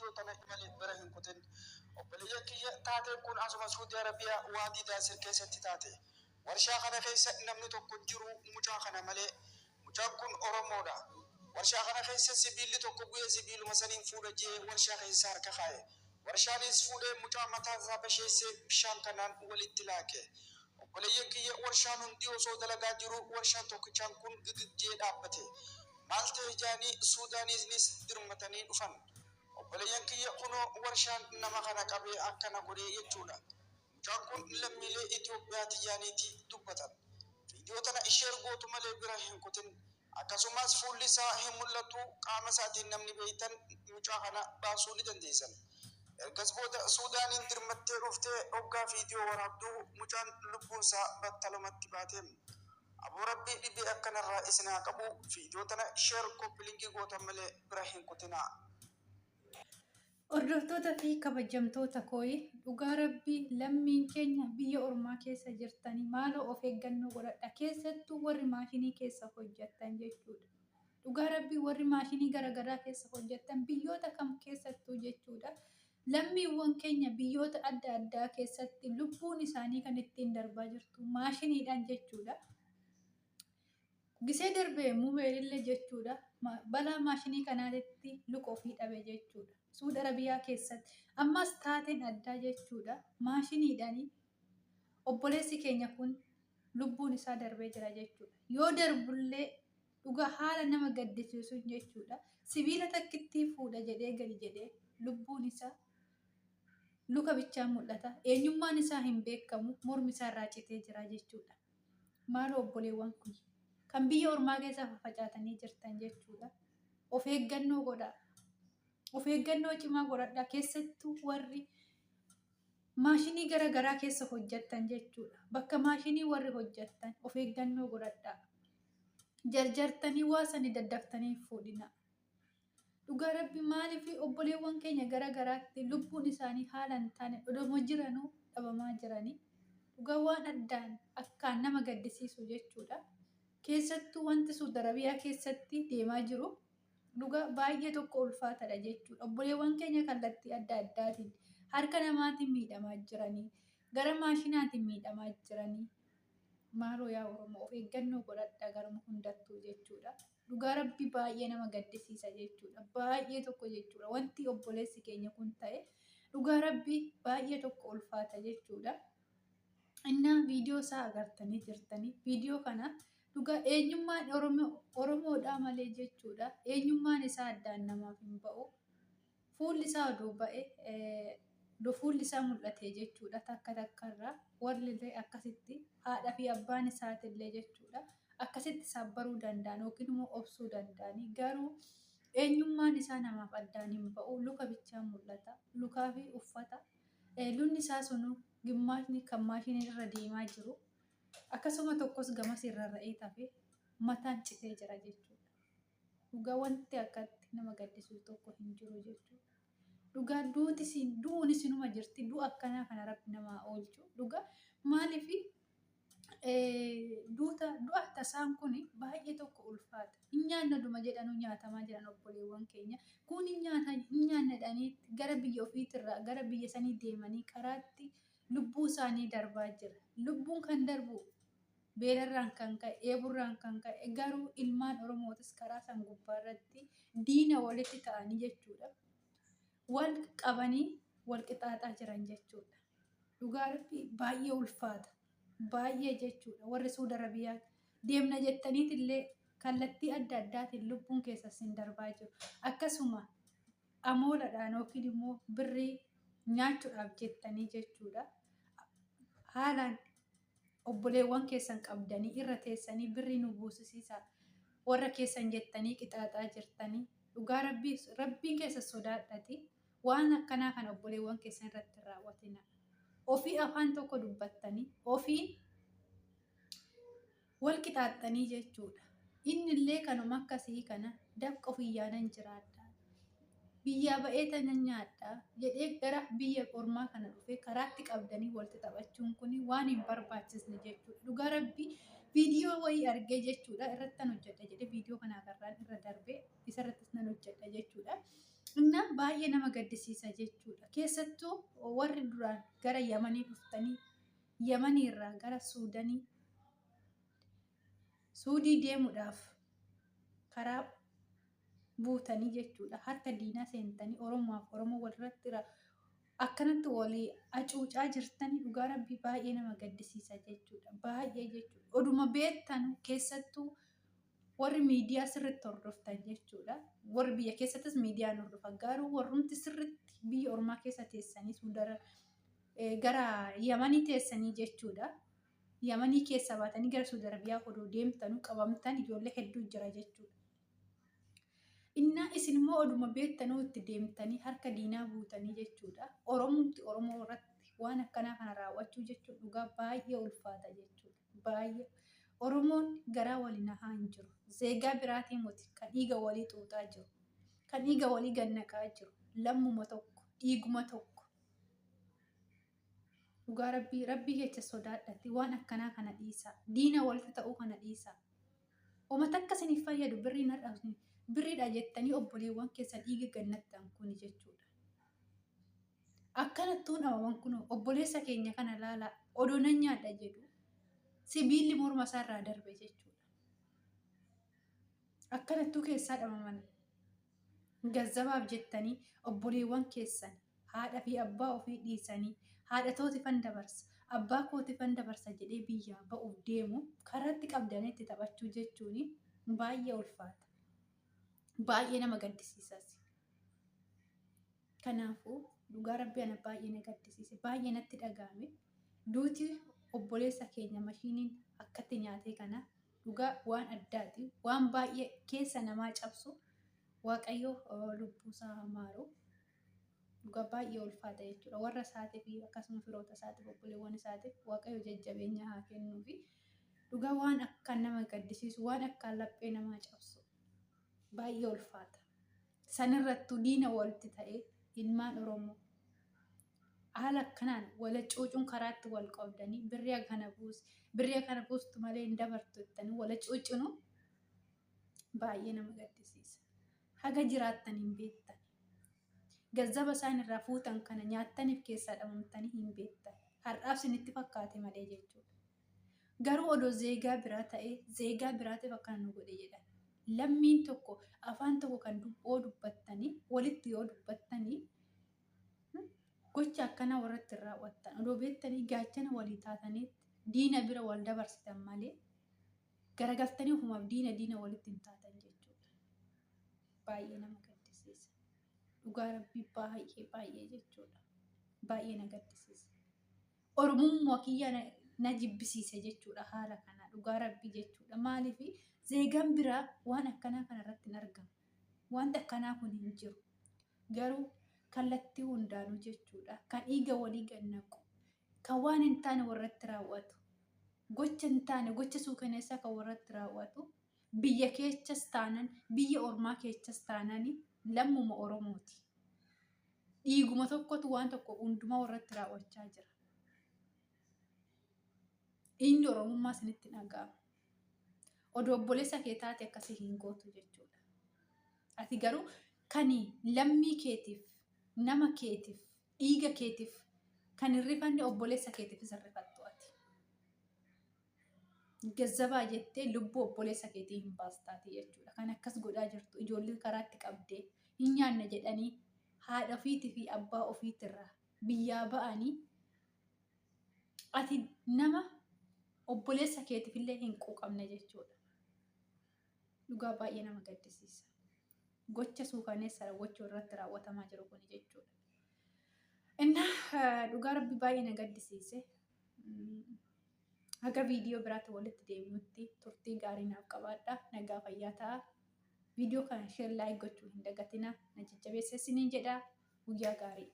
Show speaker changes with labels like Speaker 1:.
Speaker 1: Viidiyoo tana malee bira hin kutin. Obboleeyyan kiyya, taateen kun asuma Suudi Arabiyaa Waadii Daasir keessatti taate. Warshaa kana keessa namni tokko hin jiru mucaa kana malee. Mucaan kun Oromoodha. Warshaa kana keessa sibiilli tokko bu'ee sibiiluma saniin fuudha je'ee warshaa keessa harka kaaye. Warshaanis fuudhee mucaa mataa isaa basheessee bishaan kanaan walitti laaqe. Obboleeyyan kiyya, warshaan hundi osoo dalagaa jiruu warshaan tokkichaan kun gigig je'ee dhaabbate. Maal tahe ja'anii Suudaaniisnis dirmatanii dhufan. Obboleeyyan kiyya, kunoo warshaan nama kana qabee akkana godhe jechuudha. Mucaan kun lammiilee Itoophiyaati ja'aniiti dubbatan. Viidiyoo tana share gootu malee bira hin kutin. Akkasumas fuulli isaa hin mul'atu, qaama isaatiin namni beeytan mucaa kana baasuu ni dandeessan. Ergas booda Suudaaniin dirmattee dhuftee hoggaa viidiyoo waraabdu mucaan lubbuun isaa battalumatti baate. Aboo Rabbi dhibee akkanarraa isin haa qabu. Viidiyoo tana share, copy link gootan malee bira hin kutinaa.
Speaker 2: Hordoftoota fi kabajamtoota kooyi, dhugaa Rabbii lammiin keenya biyya ormaa keessa jirtanii maaloo of eeggannoo godhadha. Keessattuu warri maashinii keessa hojjettan jechuudha. Dhugaa Rabbii warri maashinii garaagaraa keessa hojjettan biyyoota kam keessattuu jechuudha. Lammiiwwan keenya biyyoota adda addaa keessatti lubbuun isaanii kan ittiin darbaa jirtu maashiniidhaan jechuudha. Gisee darbe mubeelillee jechuudha balaa maashinii kanaatitti luka ofii dhabe jechuudha. Suud Arabiyaa keessatti. Ammas taateen addaa jechuudha maashiniidhaan obboleessi keenya kun lubbuun isaa darbee jira jechuudha. Yoo darbullee dhugaa haala nama gaddisiisuun jechuudha. Sibiila takkittii fuudha jedhee gadi jedhee lubbuun isaa luka bichaan mul'ata. Eenyummaan isaa hin beekamu, mormi isaa irraa citee jira jechuudha. Maaloo obboleewwan kiyya kan biyya ormaa keessa fafacaatanii jirtan jechuudha. Of eeggannoo godhaa. Of eeggannoo cimaa godhadhaa. Keessattuu warri maashinii gara garaa keessa hojjettan jechuudha. Bakka maashinii warri hojjettan of eeggannoo godhadhaa. Jarjartanii waa sani daddaftanii hin fuudhinaa. Dhugaa Rabbi, maaliif obboleewwan keenya gara garaatti lubbuun isaanii haala hin taane odoma jiranuu dhabamaa jiranii? Dhugaa waan addaan akkaan nama gaddisiisu jechuudha. Keessattuu wanti Suud Arabiyaa keessatti deemaa jiru dhugaa baay'ee tokko ulfaataadha jechuudha. Obboleewwan keenya kallattii adda addaatiin harka namaatiin miidhamaa jiranii, gara maashinaatiin miidhamaa jiranii. Maaloo yaa Oromoo, of eeggannoo godhadhaa garuma hundattuu jechuudha. Dhugaa Rabbi baay'ee nama gaddisiisa jechuudha. Baay'ee tokko jechuudha. Wanti obboleessi keenya kun ta'e dhugaa Rabbi baay'ee tokko ulfaata jechuudha. Innaa viidiyoo isaa agartanii jirtanii, viidiyoo kana dhugaa eenyummaan Oromoodhaa malee jechuudha. Eenyummaan isaa addaan namaaf hin ba'u. Fuulli isaa oduu ba'e, oduu fuulli isaa mul'ate jechuudha, takka takkarraa warri illee akkasitti haadha fi abbaan isaatillee jechuudha akkasitti sabbaruu danda'an yookiin immoo obsuu danda'ani. Garuu eenyummaan isaa namaaf addaan hin ba'u, luka bichaa mul'ata, lukaa fi uffata. Lunni isaa sunu gimmaashni kan maashiniin irra deemaa jiru akkasuma tokkos gamas irra ra'ee tafe mataan citee jira jechuudha. Dhugaa wanti akkatti nama gaddisiisu tokko hin jiru jechuudha. Dhugaa duuti siin du'uun isinuma jirti, du'a akkanaa kana Rabbi namaa oolchu. Dhugaa maaliif duuta du'a tasaan kun baay'ee tokko ulfaata. Hin nyaanna duma jedhanuu nyaatamaa jiran obboleewwan keenya. Kun hin nyaata hin nyaanna jedhanii gara biyya ofiitirraa gara biyya sanii deemanii karaatti lubbuu isaanii darbaa jira. Lubbuun kan darbu beelarraan kan ka'e, dheeburraan kan ka'e, garuu ilmaan Oromootis karaa san gubbaarratti diina walitti ta'anii jechuudha. Wal qabanii wal qixaaxaa jiran jechuudha. Dhugaa Rabbii baay'ee ulfaata. Baay'ee jechuudha. Warri Suud Arabiyaa deemna jettaniitillee kallattii adda addaatiin lubbuun keessa sin darbaa jiru. Akkasuma amooladhaan yookiin immoo birrii nyaachuudhaaf jettanii jechuudha. Haalaan obboleewwan keessan qabdanii irra teessanii birrii nu buusisiisaa warra keessan jettanii qixaaxaa jirtanii, dhugaa Rabbii Rabbiin keessa sodaadhati waan akkanaa kana obboleewwan keessan irratti hin raawwatina. Ofii afaan tokko dubbattanii ofii wal qixaaxxanii jechuudha. Innillee kanuma akkasii kana dafqa ofiyyaanan jiraadha, biyyaa ba'ee tanan nyaadha jedhee gara biyya ormaa kana dhufee karaatti qabdanii walitti taphachuun kun waan hin barbaachisne jechuudha. Dhugaa Rabbii viidiyoo wayii argee jechuudha irratti nan hojjedha jedhee, viidiyoo kana agarraan irra darbee isarrattis nan hojjedha jechuudha. Innaa baay'ee nama gaddisiisa jechuudha. Keessattuu warri duraan gara Yamanii dhuftanii Yamanii irraa gara Suudanii Suudii deemuudhaaf karaa buutanii jechuudha. Harka diinaa seentanii Oromoaf Oromoo walirratti akkanatti walii hacuucaa jirtanii dhugaa rabbii baay'ee nama gaddisiisa jechuudha. Baay'ee jechuudha. Oduma beektan keessattuu warri miidiyaa sirriitti hordoftan jechuudha. Warri biyya keessattis miidiyaa hin hordofan. Garuu warrumti sirriitti biyya ormaa keessa teessanii Suudara gara Yamanii teessanii jechuudha. Yamanii keessa baatanii gara Suudi Arabiyaa odoo deemtanuu qabamtan ijoollee hedduu jira jechuudha. Innaa isin immoo oduma beektanuu itti deemtanii harka diinaa buutanii jechuudha. Oromumti Oromoo irratti waan akkanaa kana raawwachuu jechuun dhugaa baay'ee ulfaata jechuudha. Baay'ee. Oromoon garaa waliin nahaa hin jiru. Zeegaa biraatii miti kan dhiiga walii xuuxaa jiru. Kan dhiiga walii gannaqaa jiru. Lammuma tokko, dhiiguma tokko. Dhugaa rabbii rabbii kecha sodaadhati waan akkanaa kana dhiisaa. Diina walitti ta'uu kana dhiisaa. Oma takka isiniif fayyadu birriin har'a birriidha jettanii obboleewwan keessan dhiiga gannattan kuni jechuudha. Akkanattuun dhabaman kun obboleessa keenya kana laalaa odoo nan nyaadha jedhu sibiilli morma isaarraa darbe jechuudha. Akkanattuu keessaa dhabaman gazzabaaf jettanii obboleewwan keessan haadha fi abbaa ofii dhiisanii haadha tootifan dabarsa abbaa kootifan dabarsa jedhee biyyaa ba'uuf deemu karaatti qabdanii itti taphachuu jechuun baay'ee ulfaata. Baay'ee nama gaddisiisas. Kanaafuu dhugaa rabbii ana baay'ee na gaddisiise baay'ee natti dhaga'ame. Duuti obboleessa keenya mashiiniin akkatti nyaatee kana dhugaa waan addaati. Waan baay'ee keessa namaa cabsu Waaqayyo lubbuusaa maaru. Dhugaa baay'ee ulfaata jechuudha. Warra isaatiif fi akkasuma firoota isaatiif obboleewwan isaatiif Waaqayyo jajjabeenya haa kennuufi. Dhugaa waan akkaan nama gaddisiisu waan akkaan laphee namaa cabsu baay'ee ulfaata. Sanirrattuu diina walitti ta'ee ilmaan Oromoo haala akkanaan wala cuucuun karaatti wal qabdanii birrii kana buusi birrii kana buustu malee hin dabartu jettanii wala cuucunu baay'ee nama gaddisiisa. Haga jiraattan hin beektan. Gazzaba isaan irraa fuutan kana nyaattaniif keessaa dhabamtanii hin beektan. Har'aaf isinitti fakkaate malee jechuudha. Garuu odoo zeegaa biraa ta'ee zeegaa biraatiif akkana nu godhe jedhan. Lammiin tokko afaan tokko kan yoo dubbattanii walitti yoo dubbattanii gocha akkanaa warratti hin raawwattan. Odoo beektanii gaachana walii taatanii diina bira wal dabarsitan malee garagaltanii ofumaaf diina diina walitti hin taatan jechuudha. Baay'ee nama gaddisiisa. Dhugaa rabbii baay'ee baay'ee jechuudha. Baay'ee na gaddisiisa. Oromummaa kiyya na jibbisiise jechuudha haala kana dhugaa rabbii jechuudha. Maaliif zeegaan biraa waan akkanaa kana irratti hin argamu. Wanti akkanaa kun hin jiru. Garuu kallattii hundaanuu jechuudha. Kan dhiiga walii gannaqu, kan waan hin taane warratti raawwatu, gocha hin taane gocha suukaneessaa kan warratti raawwatu biyya keechas taanan biyya ormaa keechas taanan lammuma Oromooti. Dhiiguma tokkotu waan tokko hundumaa warratti raawwachaa jira. Dhiigni Oromummaa isinitti dhaga'ama. Odoo obboleessa kee taate akkasii hin gootu jechuudha. Ati garuu kan lammii keetiif, nama keetiif, dhiiga keetiif kan hin rifanne obboleessa keetiifis hin rifattu ati. Gazzabaa jettee lubbuu obboleessa keetii hin baastaati jechuudha. Kan akkas godhaa jirtu ijoollee karaatti qabdee hin nyaanne jedhanii haadha ofiitii fi abbaa ofiitirraa biyyaa ba'anii ati nama obboleessa keetiif illee hin quuqamne jechuudha. Dhugaa baay'ee nama gaddisiisa. Gocha suukaneessa gochuu irratti raawwatamaa jiru kun jechuudha. Innaa dhugaa rabbi baay'ee na gaddisiise. Haga viidiyoo biraatti walitti deebinutti turtii gaarii naaf qabaadha. Nagaa fayyaa ta'a. Viidiyoo kana share like gochuu hin dagatina. Na jajjabeessa isiniin jedha. Guyyaa gaarii.